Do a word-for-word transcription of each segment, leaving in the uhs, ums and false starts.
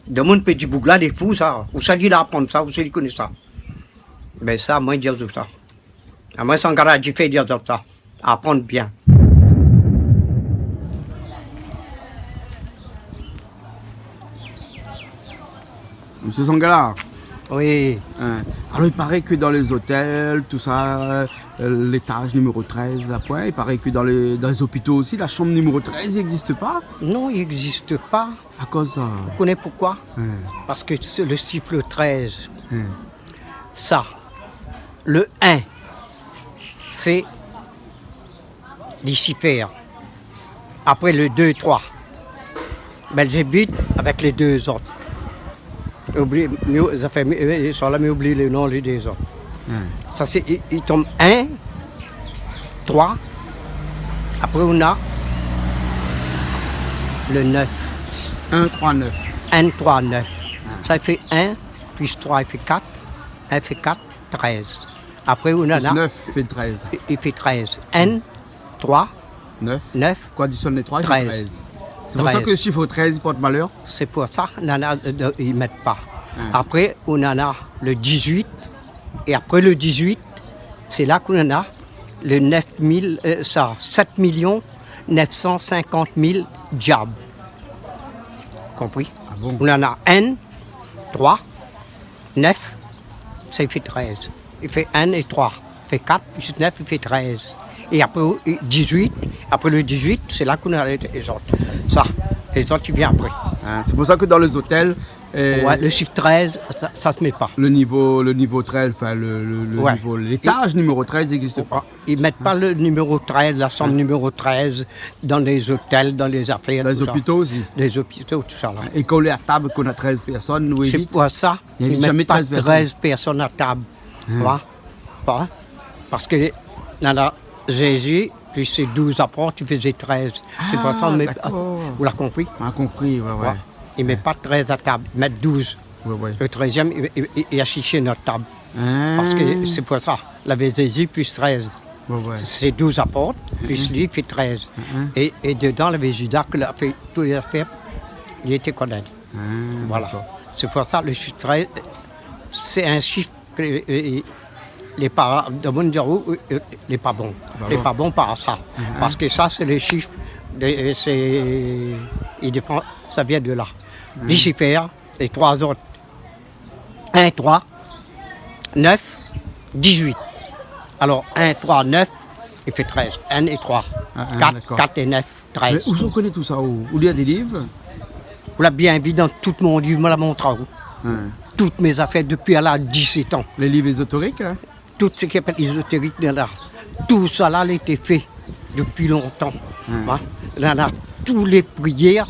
Demoun pé di boug-la lé fou sa. Ousa li la aprann sa, ousa li koné sa. Bin sa, moin di azot sa. Amoin Sangala Difé di azot sa. Aprann bien. Monsieur Sangala. Oui. Hein. Alors, il paraît que dans les hôtels, tout ça, euh, l'étage numéro treize, la pointe, il paraît que dans les, dans les hôpitaux aussi, la chambre numéro treize n'existe pas. Non, il existe pas. À cause, euh, vous connaissez pourquoi ? Hein. Parce que c'est le chiffre treize. Hein. Sa, le un, sé Lisifèr. Apré le dé, troi, Bèlzébit avèk lé dé zot. Oubli, mi, sa fé, mi, euh, sa la, mi oubli le non lé dé zot. Hmm. Sa sé, i, i tonm in, troi. Apré, ou na le nèf. Un, trois, neuf. In, troi, nèf. Ah. Sa i fé in plis troi, i fé kat. In fé kat, trèz. Apré, ou nana... Plis nèf i fé trèz. I, i fé trèz. In, troi, nèf. Nèf. Kan ou adisyonn lé troi, i fé trèz. Trèz. Sé pou sa ke le shif trèz i port malèr. Sé pou sa, nana, euh, i mèt pa. Hein. Apré, ou nana le dizuit. É apré le dizuit, sé la k'ou nana le nèf mil, euh, sa, sèt milion nèf san sinkant mil diab. Konpri ? Ah bon ? Ou nana in, troi, nèf, sa i fé trèz. I fé in é troi, i fé kat, plis nèf, i fé trèz. É apré, i, dizuit, apré le dizuit, sé la k'ou na lé, lé zot. Sa, lé zot i vien apré. Ah, sé pou sa ke dan lé zotèl, euh, ouais, le shif trèz, sa, sa i mèt pa. Le nivo, le nivo trèz, anfin, le, le, le nivo, ouais, létaz niméro trèz i égzis pa. Ouais. I mèt pa le niméro trèz, la shanm niméro trèz, dan lé zotèl, dan lé zafèr, dan lé zopito osi. Dan lé zopito, tousa la. É kan ou lé a tab, k'ou na trèz pèrsone, ou évit. Sé pou sa, i mèt pa trèz pèrsone a tab. Hein. Ou oi ? Parske nana Zézi, plis sé douz apot, i fézé trèz. Sé pou sa, mé, ah, dakor. Ou la konpri ? Ah, konpri, ouais, ouais. Ouais. I mèt pa trèz a tab, i mèt douz. Ouais, ouais. Le trèzièm, i, i, i, i asiz a nout tab. Ah. Parske sé pou sa, lavé Zézi plis trèz. Ouais, ouais. Sé douz apot, plis li, i fé trèz. Mhm. É, é dedan, lavé Zida, ke la fé tout lé zafèr, li té konèt. Ah, voilà. Dakor. Sé pou sa, le shif trèz, sé in shif ke, euh, euh, lé pa, demoun i di, oh, euh, euh, lé pa bon. Lé pa bon. Lé pa bon par sa. Mhm. Parske sa, sé le shif de, euh, sé, i dépan, sa i vien de la. Mhm. Lisifèr, lé troi zot. In, troi, nèf, dizuit. Alor, in, troi, nèf, i fé trèz. In é troi. Ah, ah, kat, dakor. Kat é nèf, trèz. Mé ousa ou koné tousa, ou ? Ou li dé liv ? Ou la bien vi dan tout mon liv, moin la mont aou. Hein. Tout mé zafèr dopi a la dizsèt an. Lé liv ézotérik, hein ? Tout sak i apèl ézotérik, nana. Tousa la, lété fé dopi lontan. Hein. Hein ? Nana tout lé prièr.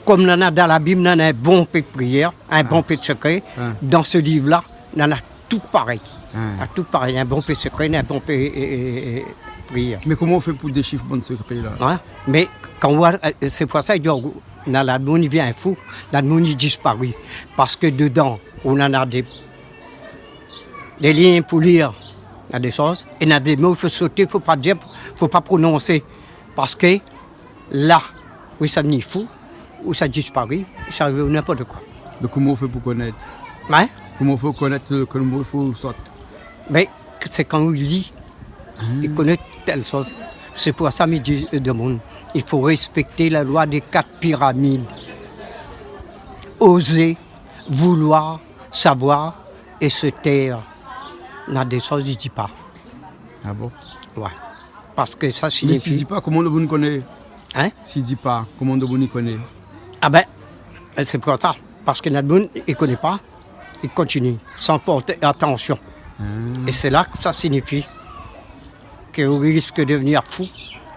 Kom nana dan la Bib, nana in bonpé prièr, in bonpé sekré. Hein. Dan se liv la, nana tout parèy. Hein. Na tout parèy, in bonpé sekré, in bonpé, euh, euh, euh, prièr. Mé koman ou fé pou déshif bann sekré la ? Hein ? Mé kan ou oi, euh, sé pou sa, i di, oh, na, la demoun i vien fou, la demoun i dispari. Parske dedan, ou nana dé, dé lign pou lir, na dé shoz, é na dé mo, fo soté, fo pa dir, fo pa prononsé. Parske la, ou sa ni fou, ou sa dispari, ou sa ariv ninport koi. Mé koman ou fé pou konèt ? Hein ? Koman ou fé konèt, euh, koman ou fé sort ? Mé sé kan ou li, i koné tèl shoz. Sé pou sa mi di, euh, demoun, i fo rèspèkté la loi dé kat piramid. Oser, vouloir, savoir et se taire. Na dé shoz i di pa. Ah bon ? Ouais. Parske sa i signifie... Mé si i di pa, koman demoun i koné ? Hein ? Si i di pa, koman demoun i koné ? Ah bin, sé pou sa. Parske na demoun i koné pa, i kontinié, san port atansion. Ah. É sé la ke sa i signifie ke ou risk de vnir fou.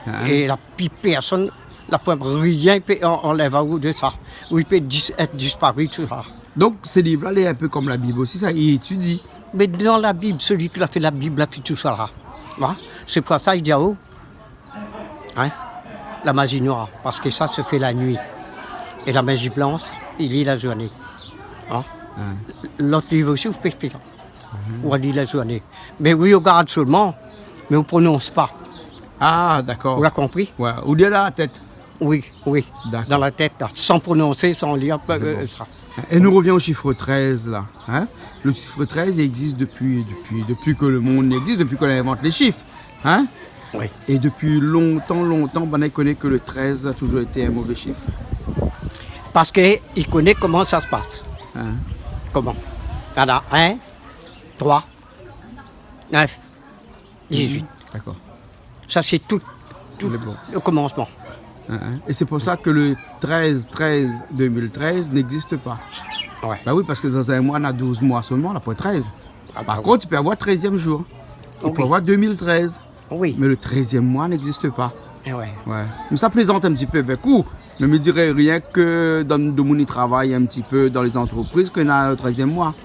Ah. É la pi pèrsone, la poin rien i pé an-, anlèv aou de sa. Ou i pé dis-, èt dispari, tousa. Donk, se liv-la, lé in pé kom la Bib osi, sa, i étidie. Mé dan la Bib, sèlui ki la fé la Bib, la fé tousa la. Hein ? Sé pou sa, i di aou, hein, la mazi noir, parske sa i fé la nuit. É la mazi blansh, i li la zourné. Hein ? Hein. Lot liv osi, ou pé fé. Mhm. Ou va li la zourné. Mé oui, ou gard solman, mé ou prononse pa. Ah, dakor. Ou la konpri ? Ouais, ou li dan la tèt. Oui, oui. D'accord. Dans la tête, là, sans prononcer, sans lire, euh, ça. D'accord. Et nous revenons au chiffre treize, là, hein ? Le chiffre treize, il existe depuis, depuis, depuis que le monde existe, depuis qu'on invente les chiffres, hein ? Oui. Et depuis longtemps, longtemps, ben, on connaît que le treize a toujours été un mauvais chiffre. Parce que il connaît comment ça se passe. Hein ? Comment ? Alors, un, trois, neuf, dix-huit. D'accord. Ça, c'est tout, tout le commencement. Hein, hein. Et c'est pour ça que le treize treize deux mille treize n'existe pas. Ouais. Bah oui, parce que dans un mois, on a douze mois seulement, on n'a pas treize. Ah bah oui. Par contre, il peut y avoir treizième jour. Il peut y avoir deux mille treize. Oui. Mais le treizième mois n'existe pas. Eh ouais. Ouais. Mais ça plaisante un petit peu avec vous. Mais je me dirais rien que dans le monde qui travaille un petit peu dans les entreprises, qu'on a le treizième mois.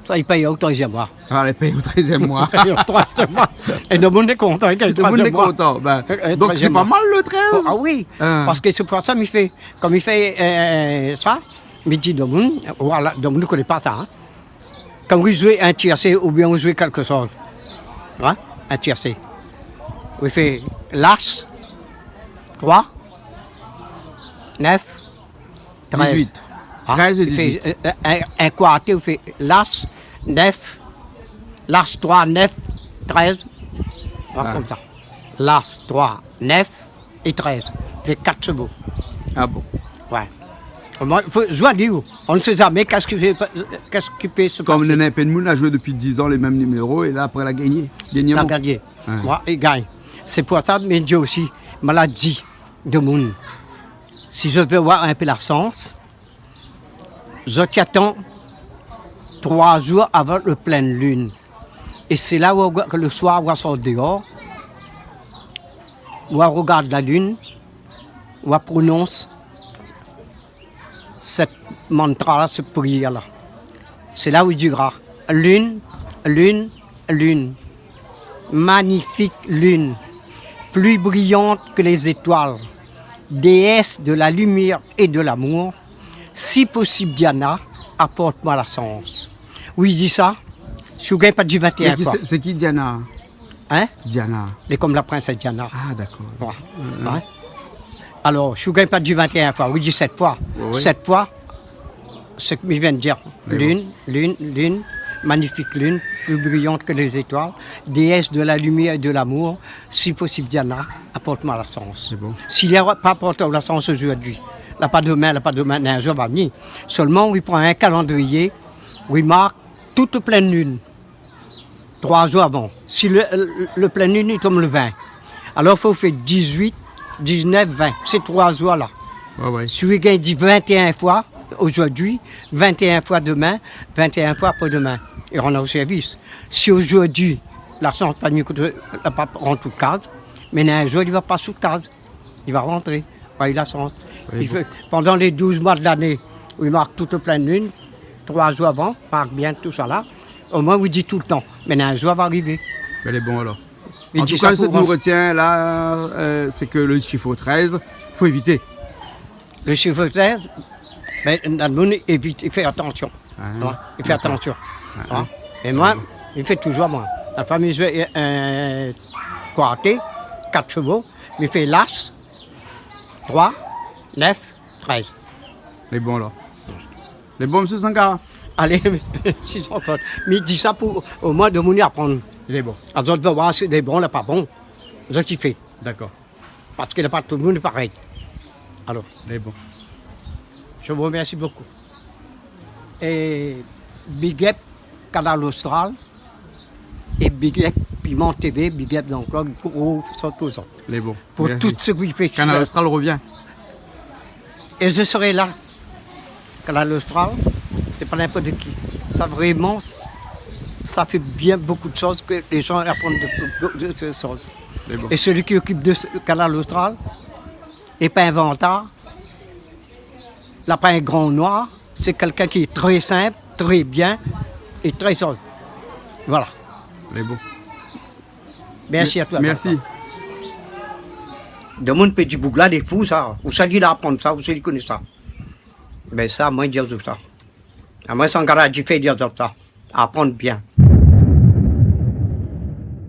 Sa i pèy o treizièm moi. Ah, i pèy o treizièm moi. I pèy o treizièm moi. É domoun lé kontan, i gingn treizièm moi. Domoun lé kontan. Ben, donk sé pa mal, le treize. Ah oui, parske sé pou sa mi fé, kom mi fé, euh, sa, mi di domoun, voilà, domoun i koné pa sa, hein. Kan ou zoué in tiercé oubien ou zoué kékshoz, hein, in tiercé, ou fé las, troi, nèf, trèz. Dix-huit. Hein ? Treize et dix-huit. Ou fé, euh, euh, in, in kuarté, ou fé las, nèf, las, troi, nèf, trèz. Voilà, konmsa. Las, troi, nèf é trèz. Ou fé kat shevo. Ah bon ? Ouais. Omoin, fo zoué ali, ou, on ne sait jamais qu'est-ce qui peut, qu'est-ce qui peut se passer. Kom néna in pé d'moun la zoué dopi diz an lé mèm niméro é la, apré, la gingné. Dernié mo. La gingné. Ouais. Moin, i gingn. Sé pou sa, mi di osi, maladi domoun. Si zot vé voir in pé la shans, zot i atann troi zour avan le plèn lune. É sé la ou, ke le soir, ou sort déor, ou rogard la lune, ou prononse sèt mantra-la, sèt priyèr-la. Sé la ou i dira : « Lune, lune, lune, magnifique lune, plus brillante que les étoiles, déesse de la lumière et de l'amour, si possible, Diana, apporte-moi la chance. » Ou i di sa, si ou gingn pa di vintéin foi. Mé ki sé, sé ki Diana ? Hein ? Diana. Lé kom la princesse Diana. Ah, d'accord. Ouais. Euh, ouais. Alor, si ou gingn pa di vintéin foi, ou di sèt foi. Ouais, ouais. Sèt foi, sak mi vien dir. Mé bon. Lune, lune, lune, magnifique lune, plus brillante que les étoiles, déesse de la lumière et de l'amour, si possible, Diana, apporte-moi la chance. Sé bon. Si li la pa aport aou la shans zordi, la pa domin, la pa domin, in zour va vni. Solman, ou i pran in kalandriyé, ou i mark tout plèn lune. Troi zour avan. Si le, le, le plèn lune i tonm le vin, alor fo ou fé dizuit, diznèf, vin. Sé troi zour la. Ouais, ouais. Si ou gingn di vintéin foi zordi, vintéin foi domin, vintéin foi apré-domin, i rann aou sèrvis. Si zordi la shans pa ni koté, la pa rant out kaz, mé in zour li va pas out kaz. Li va rantré. Ou la shans. Oui, bon. Li fé, pandan lé douz moi de lané, ou i mark tout plèn lune, troi zour avan, mark bien tousala. Omoin, ou di toultan. Mé in zour va arivé. Mé lé bon, alor. An tou ka, sak nou retien la, euh, sé ke le shif trèz, fo évité. Le shif trèz, ben, la moun i évit, i fé atansion. Ah, ouais. I fé atansion. D'accord. Ah, hein. É moin, mi fé touzour, moin. La fami zoué, euh, kuarté, kat shevo, mi fé las, troi, nèf, trèz. Lé bon, la. Lé bon, mésyé Sangara. Alé, mésyé Jean-Claude. Mi di sa pou, omoin, domoun i aprann. Lé bon. Azot va voir si lé bon, lé pa bon. Zot i fé. D'accord. Parske lé pa tout le moun parèy. Alor. Lé bon. Je vous remercie beaucoup. É big up Kanal Austral. É big up Piment T V, big up Jean-Claude, gro bisou azot. Lé bon. Pou tout sak i fé. Merci. Kanal Austral revien. Et je serai là. Kanal Austral, sé pa ninport ki. Sa, vréman, sa fé bien bonpé de shoz ke lé jan i aprann de, de, de shoz. Mé bon. É sélui ki okip de Kanal Austral lé pa in vantar, la pa in gran noir, sé kèlkin ki lé trè sinp, trè bien é trè shoz. Voilà. Mé bon. Merci à toi. Merci. Domoun pé di boug-la lé fou, sa. Ousa li la aprann sa, ousa li koné sa. Ben sa, moin, mi di azot sa. Amoin, Sangara di fé, di azot sa. Aprann bien.